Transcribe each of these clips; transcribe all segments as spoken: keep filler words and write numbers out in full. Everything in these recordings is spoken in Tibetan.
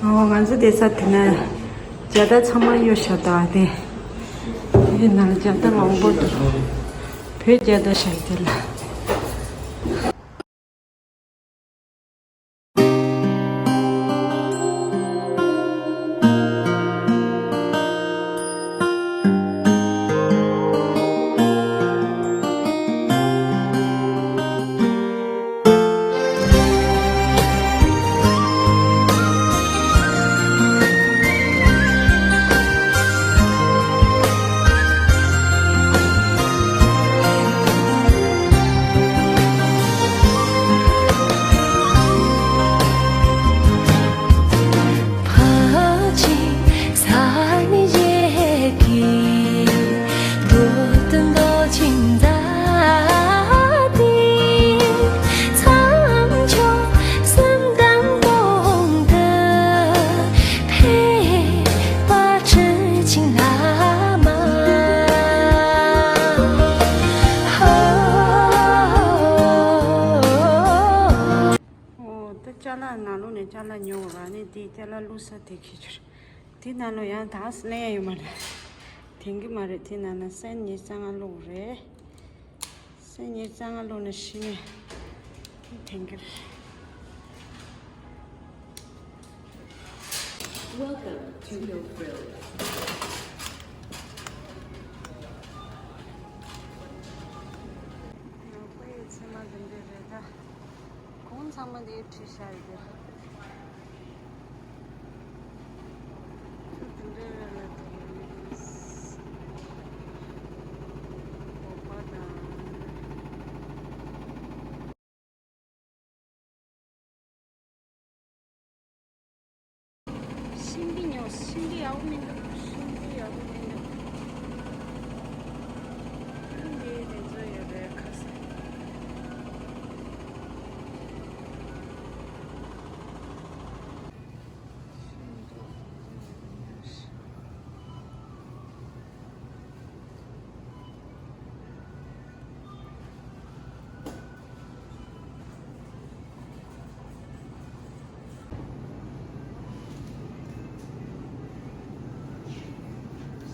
ཨོ། ང་ཚོ་བསྡད་ས་དེ་ན་རྒྱ་སྟག་ཚང་མ་གཡོ་བཞག་འདུག་ཨ། དེ་དེ་ནང་རྒྱ་སྟག་མང་པོ་འདུག་བོད་རྒྱ་སྟག་བཞག་དེ་ལ། ཨོ། ད་ཅ་ལག་ནང་ལོགས་ནས་ཅ་ལག་ཉོ་བ་ནི་དེ་ཅ་ལག་བླུགས་ས་དེ་ཁྱེར་ཆོག་དེ་ནང་ལོགས་ཡང་དྭགས་སི་ལེན་ཡ་ཡོད་མ་རེད། དེང་གི་མ་རེད། དེ་ནང་ན་སེན་ཉི་ཤུ་རྩ་ལྔ་བླུགས་རེད། སེན་ཉི་ཤུ་རྩ་ལྔ་བླུགས་ན་ཤི་ནས་དེང་གི་རེད། Welcome to Hill Grill. ཡང་དཔེ་ཡི་ཚེར་མ་འདི་འདྲ་རེད་ད། གོང་ཚང་མ་འདི་བྲིས་བཞག་ཡོད་དེ། ཚུར་དེ་འདྲའི་རེད་ལ་དེ་ཡིན། སྤོབས་པ་དང་། ཤིང་འདི་ཉོ། ཤིང་འདི་ཡག་པོ་མི་འདུག་ཤིང་འདི་ཡག་པོ་མི་འདུག་ཤིང་འདི་དེ་ཚོ་ཡོད་རེད་ཁ་སང་།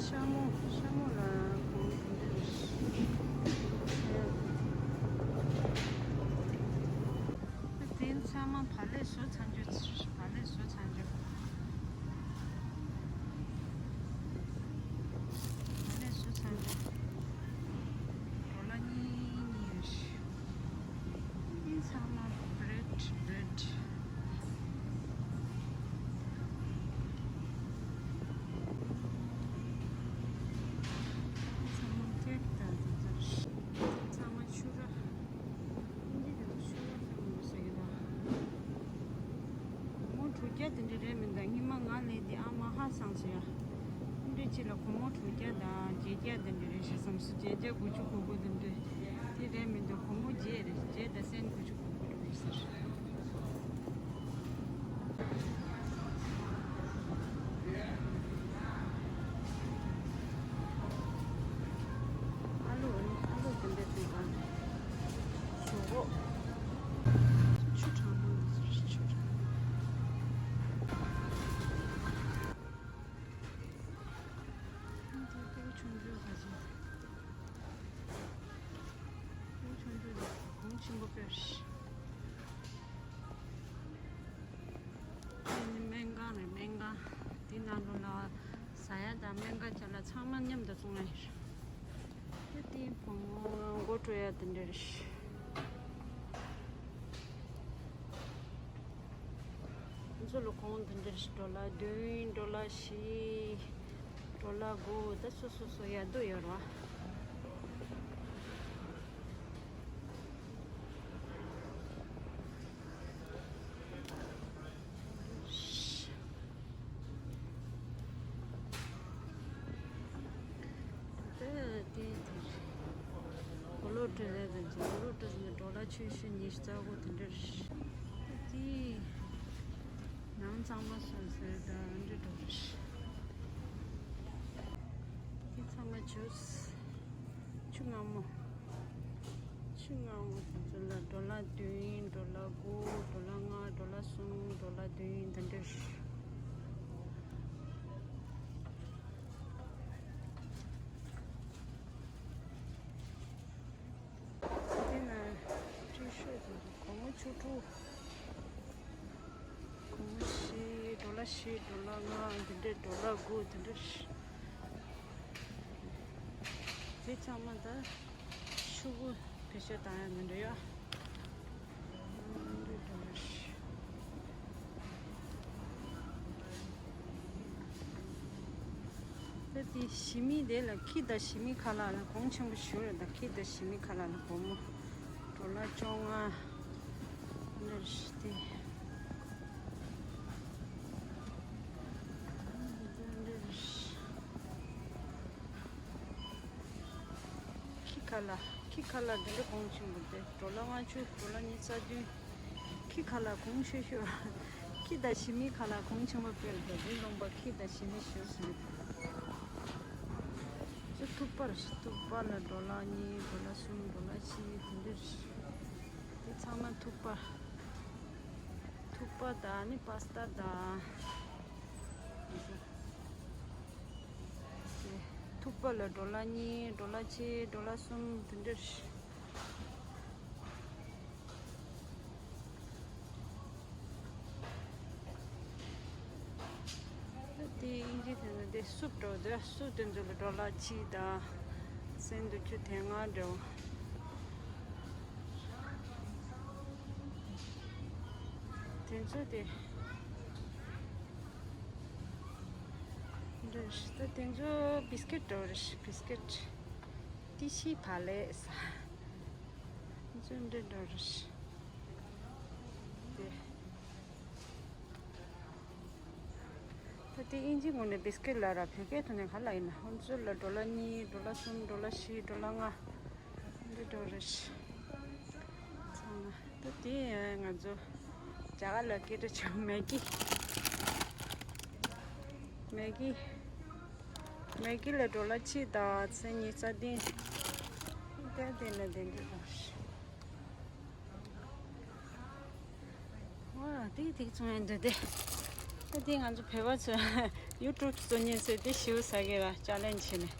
ཤ་མོ། ཤ་མོ་ལ་གོང་དེ་འདྲ་རེད། དེ་ཚང་མ་བག་ལེབ་བཟོ་ཚར་རྒྱུ། བག་ལེབ་བཟོ་ཚར་རྒྱུ། བག་ལེབ་བཟོ་ཚར་རྒྱུ། ཌོ་ལར་གཉིས་གཉིས་རེད། དེ་ཚང་མ་བྷི་རེཌ། བྷི་རེཌ། དེ་ཚང་མ་ཀེག་དང་དེ་ཚོ་རེད། དེ་ཚང་མ་ཕྱུར་ར། འདི་དེ་ཚོ་ཤོར་བ་ཙམ་མི་ཟེར་གི་ད། སྒོར་མོ་དྲུག་བརྒྱ་དེ་འདྲ་རེད་མི་འདུག་སྔོན་མ་ང་ལས་དེ་ཨ་མ་ཧ་སང་ཟེར་ཡ། འདི་འདྲ་ཅིག་ལ་སྒོར་མོ་དྲུག་བརྒྱ་དང་བརྒྱད་བརྒྱ་དེ་འདྲ་རེད་ཤག་བསམ་སོང་། བརྒྱད་བརྒྱ་དགུ་བཅུ་གོ་དགུ་དེ་འདྲ། དེ་རེད་མི་འདུག་སྒོར་མོ་བརྒྱད་རེད། བརྒྱད་དང་སེན་དགུ་བཅུ་གོ་དགུ་རེད་ཟེར། ཨ་ལུ། ཨ་ལུ་དེ་འདྲ་དེ་ག་ཟོག་གོ། ཆུ་གྲང་མོ་ཡོད་ཟེར། ཆུ་གྲང་མོ། འདི་སྤོ་ཆུང་ཆུང་ག་ཅིག་སྤོ་ཆུང་ཆུང་ལ་གོང་ཆེན་པོ་དཔེ་རེད། དེ་ནི་སྨན་ཁང་རེད། སྨན་ཁང་། དེ་ནང་ལོགས་ལ་ཟ་ཡ་དང་སྨན་ཁང་ཅ་ལག་ཚང་མ་མཉམ་དུ་བཙོང་ཡ་རེད། དེ་དེའི་བུ་མོ་མགོ་བཀྲུ་ཡ་དེ་འདྲ་རེད། ང་ཚོ་ལ་གོང་དེ་འདྲ་རེད། ཌོ་ལར་བདུན། ཌོ་ལར་བཞི། ཌོ་ལར་དགུ། ད་སོ་སོ་སོ་ཡ་དོ་ཡོད་རེད་བ། དེ་དེ་དེ་གོ་ལོ་ཊི་རེད། དེ་ཚོ་གོ་ལོ་ཊི་ནི་ཌོ་ལར་ཆུ་ཤུ་ཉི་ཤུ་རྩ་དགུ་དེ་འདྲ་རེད། དེ་ནང་ཚང་མ་སོ་སོའི་ད་འདྲ་འགྲོ་རེད། དེ་ཚང་མ་ཇུས། ཆུ་མངར་མོ། ཆུ་མངར་མོ་དེ་ཚོ་ལ་ཌོ་ལར་བདུན། ཌོ་ལར་དགུ། ཌོ་ལར་ལྔ། ཌོ་ལར་གསུམ། ཌོ་ལར་བདུན། དེ་འདྲ་རེད། ཀྲུག་ཀྲུག་སྒོར་མོ་བཞི་ཌོ་ལར་བཞི་ཌོ་ལར་ལྔ་འདི་འདྲས་ཌོ་ལར་དགུ་འདི་འདྲས། འདི་ཚང་མ་ད་ཤོག་བུ་བེད་སྤྱོད་བཏང་ཡ་མི་འདྲ་ཡ། ད་དེ་ཞི་མི་དེ་ལ་ཁྱི་དང་ཞི་མི་ཁ་ལག་ལ་གོང་ཆེན་པོ་ཞུ་རེད། ད་ཁྱི་དང་ཞི་མི་ཁ་ལག་ལ་སྒོར་མོ་ཌོ་ལར་བཅོ་ལྔ། འདི་རེད་དེ། ཁྱི་ཁ་ལག་ཁྱི་ཁ་ལག་འདི་འདྲ་གོང་ཆེན་པོ་དེ་ཌོ་ལར་ལྔ་བཅུ་ཌོ་ལར་ཉི་ཤུ་རྩ་བདུན། ཁྱི་ཁ་ལག་གོང་ཆེ་ཤོས། ཁྱི་དང་ཞི་མི་ཁ་ལག་གོང་ཆེན་པོ་དཔེ་ལ་ད་འདི་ལོངས་པ་ཁྱི་དང་ཞི་མི་ཞོ་ཟེར། ཚོ་ཐུག་པ་རེད། ཐུག་པ་ལ་ཌོ་ལར་གཉིས་ཌོ་ལར་གསུམ་ཌོ་ལར་བཞི་དེ་འདྲ་རེད། དེ་ཚང་མ་ཐུག་པ། ཐུག་པ་དང་ནི་པ་སི་ཏ་དང་། ཐུག་པ་ལ་ཌོ་ལར་གཉིས་ཌོ་ལར་གཅིག་ཌོ་ལར་གསུམ་དེ་འདྲ་རེད། དེ་དབྱིན་ཇི་དེ་ཚོ་དེ་སུབ་འགྲོ་དེ་སུབ་དེ་ཚོ་ལ་ཌོ་ལར་གཅིག་དང་སེན་ཊི་བཅུ་དེ་ལྔ་འགྲོ། དེ་ཚོ་དེ་འདྲ་རེད། ད་དེ་ཚོ་བིས་ཀེཊ་འགྲོ་རེད། བིས་ཀེཊ་ཏི་ཤི་བག་ལེབ་ཟ། དེ་ཚོ་འདྲ་འགྲོ་རེད། དེ། ད་དེ་དབྱིན་ཇིའི་ངོས་ནས་བིས་ཀེཊ་ལབ་ར། བོད་སྐད་ཐོག་ནས་ག་ལབ་ཡིན་ན། ཁོང་ཚོ་ལ་ཌོ་ལར་གཉིས་ཌོ་ལར་གསུམ་ཌོ་ལར་བཞི་ཌོ་ལར་ལྔ་འདི་འགྲོ་རེད། ཚང་མ་ད་དེ་ང་ཚོ་རྒྱ་གར་ལ་སྐད་གྲགས་ཆེ་བ་མེག་གི། མེག་གི། མེག་གི་ལ་ཌོ་ལར་གཅིག་དང་སེན་ཊི་ཉི་ཤུ་རྩ་བདུན། དེ་དེ་ལ་དེ་འདྲ་རེད། ཝ། ཏིག་ཏིག་བཙོང་ཡ་འདུག་སྟེ། ད་དེ་ང་ཚོ་བོད་པ་ཚོས་ཡུ་ཊུབ་བཙོང་མཁན་ཚོས་དེ་ཞིའུ་ཟ་གི་ར་ཅ་ལེན་བྱས་ནས།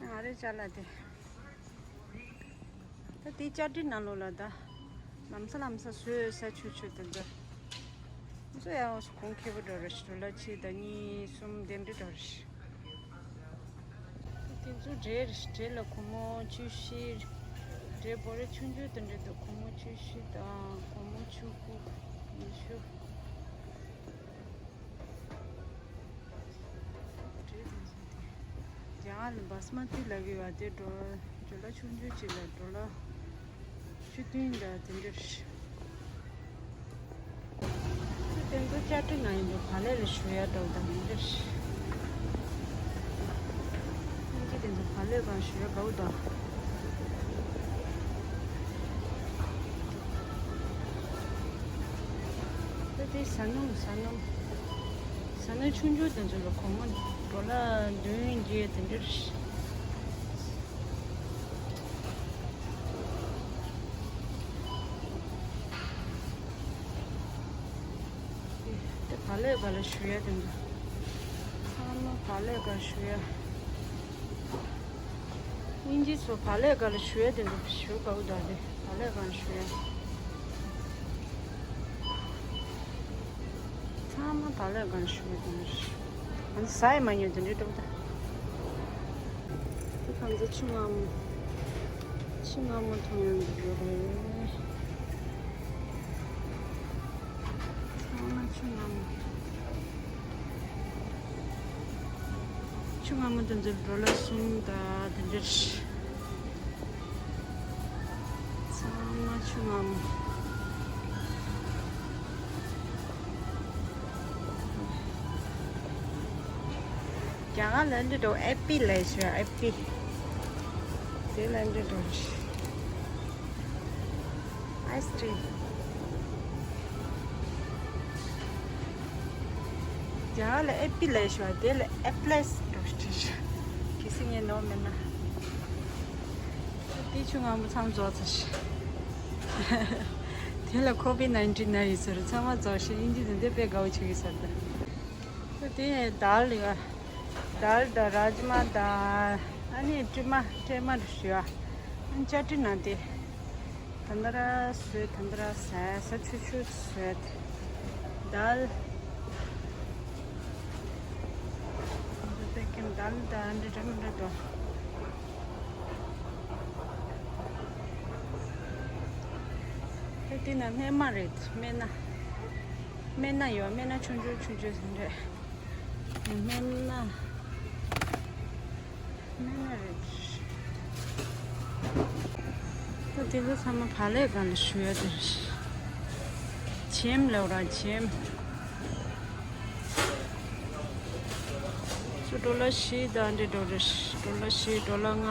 ང་རེ་ཅ་ལག་དེ། ད་དེ་ཅ་ཏི་ནང་ལོགས་ལ་ད། ལམ་སང་ལམ་སང་བཟོས་ས་ཆུ་ཆུ་དེ་ཚོ། ཚོ་ཡང་གོང་ཁེ་པོ་འགྲོ་རེད། ཌོ་ལར་གཅིག་དང་གཉིས་གསུམ་དེ་འདྲ་འགྲོ་རེད། དེ་ཚོ་འབྲས་རེད། འབྲས་ལ་སྒོར་མོ་བཅུ་བཞི། འབྲས་བོ་རེ་ཆུང་ཆུང་དེ་འདྲ་འདུག་སྒོར་མོ་བཅུ་བཞི་དང་སྒོར་མོ་བཅུ་དགུ། ཉི་ཤུ། འབྲས་དེ་ཚོ་དེ། རྒྱ་གར་ལ་བྷ་སི་མ་ཏི་ལབ་ཀྱི་ཡོད་པ་དེ་འགྲོ། ཌོ་ལར་ཆུང་ཆུང་ཅིག་ལ་ཌོ་ལར་བཅུ་བདུན་འདྲ་དེ་འདྲ་རེད། དེ་ཚོ་ཅ་ཏི་ནང་ཡིན་འདུག་བག་ལེབ་ལ་བཞུར་ཡ་འདྲ་བོ་དང་དེ་འདྲ་རེད། དབྱིན་ཇི་དེ་ཚོ་བག་ལེབ་སྒང་བཞུར་ཡ་དགའ་བོ་དང་། ད་དེ་ཟ་སྣུམ་ཟ་སྣུམ། ཟ་སྣུམ་ཆུང་ཆུང་དེ་ཚོ་ལ་སྒོར་མོ་ཌོ་ལར་བདུན་བརྒྱད་དེ་འདྲ་རེད། དེ་བག་ལེབ་སྒང་ལ་བཞུར་ཡ་དེ་འདྲ། ཚང་མ་བག་ལེབ་སྒང་བཞུར་ཡ། དབྱིན་ཇི་ཚོ་བག་ལེབ་སྒང་ལ་བཞུར་ཡ་དེ་འདྲ་བཞུར་དགའ་བོ་དང་དེ་བག་ལེབ་སྒང་བཞུར་ཡ། ཚང་མ་བག་ལེབ་སྒང་བཞུར་ཡ་དེ་འདྲ། ང་ཚོ་ཟ་ཡི་མ་མྱོང་དེ་འདྲའི་འགྲོ་ད། དེ་ཁོང་ཚོ་ཆུ་མངར་མོ། ཆུ་མངར་མོ་འཐུང་ཡོང་གི་ཡོད་རེད། ཚང་མ་ཆུ་མངར་མོ། ཆུ་མངར་མོ་དེ་ཚོ་ཌོ་ལར་གསུམ་དང་དེ་འདྲ་རེད། ཚང་མ་ཆུ་མངར་མོ། རྒྱ་གར་ལ་འདི་འདྲ་ཨེ་པི་ལབ་ཤག་ཨེ་པི། དེ་ལ་འདི་འདྲ་ཨའི་སི་ཀྲིམ། རྒྱ་གར་ལ་ཨེ་པི་ལབ་ཤག་དེ་ལ་ཨེ་པི་ལེ་ཟེར་འགྲོ་ཤག་གལ་སྲིད་ངས་ནོར་མེད་ན། དེ་ཆུ་མངར་མོ་ཚང་རྫོགས་ཚར་ཤག་དེ་ལ་ཁོ་བིད་ནའིན་ཊིན་ན་ཡོད་ཟེར། ཚང་མ་རྫོགས་ཤག་དབྱིན་ཇི་དེ་འདྲ་དཔེ་དགའ་བོ་བྱེད་ཀྱི་ཟེར་ད། ད་དེ་དཱལ་ལ་དཱལ་དང་རཱཇ་མ་དང་། ཨ། ཨ་ནི་སྲན་མ་སྲན་མ་རེད་ཞུ་ཨ། ཨ་ནི་ཅ་ཊི་ནང་དེ། ད་ད་ར་སོས་ད་ད་ར་ཟ་ཟ་ཆུ་ཆུ་སོས། དཱལ། དཱལ་དང་འདི་འདྲ་མི་འདྲ་འདུག་ད་དེ་ན་སྨན་མ་རེད། སྨན་སྣ། སྨན་སྣ་ཡོད། སྨན་སྣ་ཆུང་ཆུང་ཆུང་ཆུང་ཟིན་རེད། སྨན་སྣ། སྨན་སྣ་རེད། ད་དེ་ཚོ་ཚང་མ་བག་ལེབ་སྒང་ལ་བཞུ་ཡ་དེ་རེད། བྱེམ་ལབ་ར་བྱེམ། ཚུར་ཌོ་ལར་བཞི་དང་འདྲེ་འགྲོ་རེད། ཌོ་ལར་བཞི་ཌོ་ལར་ལྔ།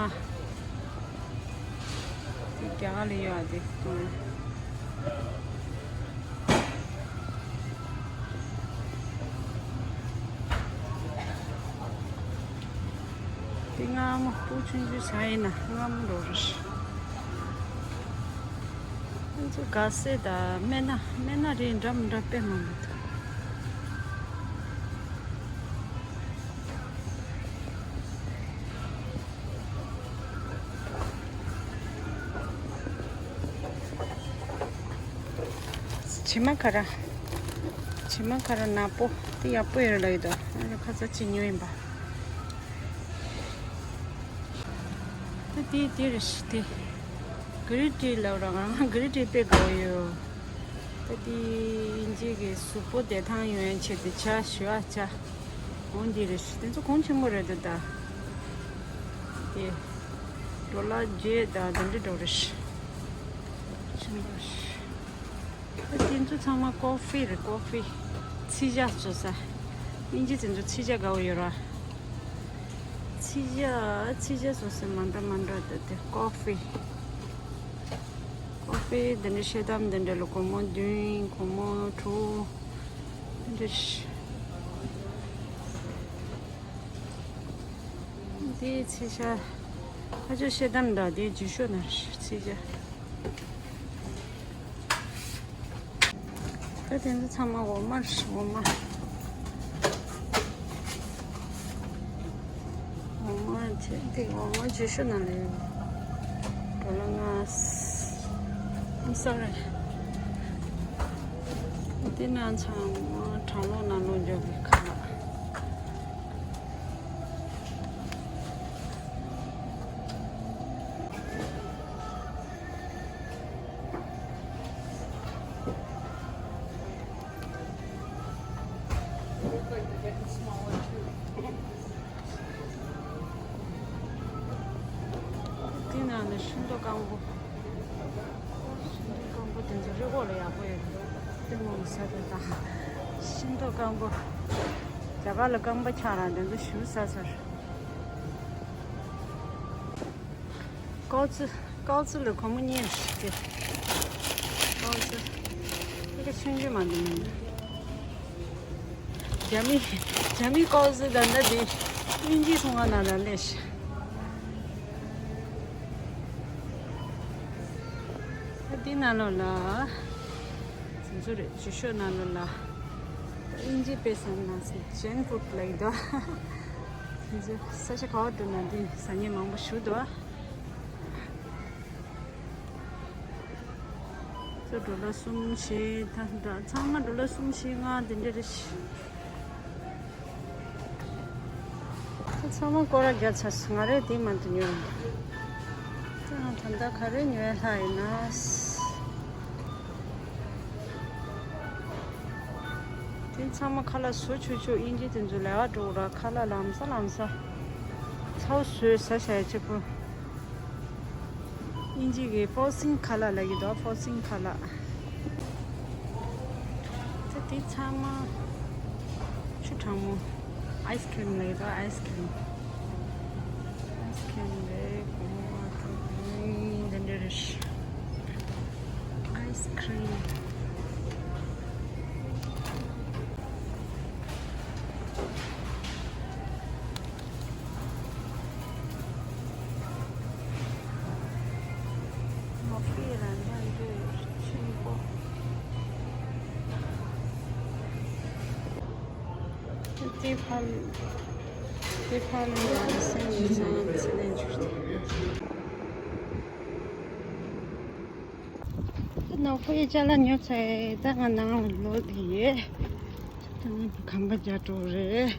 དེ་རྒྱ་གར་ལ་ཡོད་ཨ་དེ། དེ་མངར་མོ་སྤུ་ཆུང་ཆུང་ཟ་ཡིན་ན་མངར་མོ་འགྲོ་རེད། ཁོང་ཚོ་ག་སེ་དང་སྨན་སྣ་སྨན་སྣ་རིགས་འདྲ་མི་འདྲ་དཔེ་མང་པོ་འདུག་བྱེ་མ་ཁ་ར། བྱེ་མ་ཁ་ར་ནག་པོ་དེ་ཡག་པོ་ཡོད་ལ་ཡོད་དོ། ཁ་ཚ་ཅི་ཉོས་ཡིན་པ། ད་དེ་དེ་རེད་ཤི་དེ། གྷི་རི་ཊི་ལབ་ར་ང་གྷི་རི་ཊི་དཔེ་དགའ་བོ་ཡོད། ད་དེ་དབྱིན་ཇི་གི་གཟུགས་པོ་བདེ་ཐང་ཡོང་ཡན་ཆེད་དུ་ཇ་ཞུ་ཨ་ཇ། འོང་འདི་རེད་ཤི་དེ་ཚོ་གོང་ཆེན་པོ་རེད་འདུག་ད། དེ། ཌོ་ལར་བརྒྱད་དང་དེ་འདྲ་འགྲོ་རེད་ཤི། ཆེན་པོ་རེད་ཤི། དེ་ཚོ་ཚང་མ་ཀོ་ཧྥི་རེད། ཀོ་ཧྥི། ཚི་ཇ་བཟོ་ས། དབྱིན་ཇི་དེ་ཚོ་ཚི་ཇ་དགའ་བོ་ཡོད་ར། ཚི་ཇ་ཚི་ཇ་བཟོ་ས་མ་འདྲ་མ་འདྲ་དེ་དེ་ཀོ་ཧྥི། ཀོ་ཧྥི་དེ་འདྲ་ཤེལ་དམ་དེ་འདྲ་ལ་སྒོར་མོ་བདུན་སྒོར་མོ་དྲུག་དེ་འདྲ་ཤི། དེའི་ཚི་ཇ། ཨ་ཅོ་ཤེལ་དམ་དང་དེའི་རྗེས་ཤོག་ན་ཚི་ཇ། ད་དེ་ཚོ་ཚང་མ་འོ་མ་རེད། འོ་མ། འོ་མ་བྱས་ཏེ་འོ་མ་རྗེས་ཤོག་ན་ལས། ཌོ་ལར་ལྔ། I'm sorry། དེ་ན་ཚང་མ་གྲང་ལོག་ནང་ལོག་འཇོག་གི་ཁ་ལག་དེ་ནང་ནས་ཤིང་ཏོག་སྐམ་པོ། ཤིང་ཏོག་སྐམ་པོ་དེ་ཚོ་རི་འོག་ལ་ཡག་པོ་ཡོད། ལྟད་མོ་མི་ཟ་དེ་དང་། ཤིང་ཏོག་སྐམ་པོ། རྒྱ་གར་ལ་སྐམ་པོ་ཆགས་རང་དེ་ཚོ་ཞིམ་ཟ་ཟེར། ཀའོ་ཙི། ཀའོ་ཙི་ལ་སྒོར་མོ་གཉིས་རེད་ཤི་དེ། ཀའོ་ཙི། དེ་ག་ཆུང་ཆུང་མ་འདུག་མིན། རྒྱ་མི། རྒྱ་མི་ཀའོ་ཙི་ད་ལྟ་དེ་དབྱིན་ཇིའི་ཚོང་ཁང་ནང་ལ་སླེབས་ཤག་ད་འདི་ནང་ལོགས་ལ། དེ་ཚོ་རེད། ཇུས་ཤོག་ནང་ལོགས་ལ། དབྱིན་ཇི་དཔེ་བཟང་ནང་སི་ཇེན་ཕུཌ་ལབ་ཀྱི་འདུག་དེ་ཚོ་ས་ཆ་ག་བ་འགྲོ་ན་འདི་ཟ་མཁན་མང་པོ་ཞིག་འདུག་ཚོ་ཌོ་ལར་གསུམ་བཞི་ད་འདྲ་ཚང་མ་ཌོ་ལར་གསུམ་བཞི་ལྔ་དེ་འདྲ་རེད། ཚང་མ་སྐོར་ར་རྒྱག་ཚར་སོང་། ང་རས་དེ་མ་གཏོགས་ཉོས་མི་འདུག་ད་ད་ལྟ་ག་རེ་ཉོས་ལྷག་ཡིན་ན། དེ་ཚང་མ་ཁ་ལག་བཟོ་ཆོག་ཆོག་དབྱིན་ཇི་དེ་ཚོ་ལས་ཀ་འགྲོ་ར་ཁ་ལག་ལམ་སང་ལམ་སང་། ཚ་བོ་བཟོས་ཟ་བྱས་ཆེ་པོ། དབྱིན་ཇི་གི་པོར་སིང་ཁ་ལག་ལབ་ཀྱི་འདུག་པོར་སིང་ཁ་ལག་ད་དེ་ཚང་མ་ཆུ་གྲང་མོ། ཨའི་སི་ཁི་རིམ་ལབ་ཀྱི་འདུག་ཨའི་སི་ཁི་རིམ། ཨའི་སི་ཁི་རིམ་རེད། གོང་མ་དེ་འདྲ་རེད། ཨའི་སི་ཁི་རིམ། མོ་ཕི་ལ་འདྲ་འདྲ་ཆེན་པོ། དེ་ཕར། དེ་ཕར་ལ་ཡང་སེམས་ཡིད་ཚང་ཚེ་ལས་འཇུག་སྟེ། ད་ནག་པོའི་ཅ་ལག་ཉོས་ཚར། ད་ང་ནང་ལ་ལོག་བསྡད་ཡོད། ད་ང་གམ་པ་རྒྱག་འགྲོ་རེད།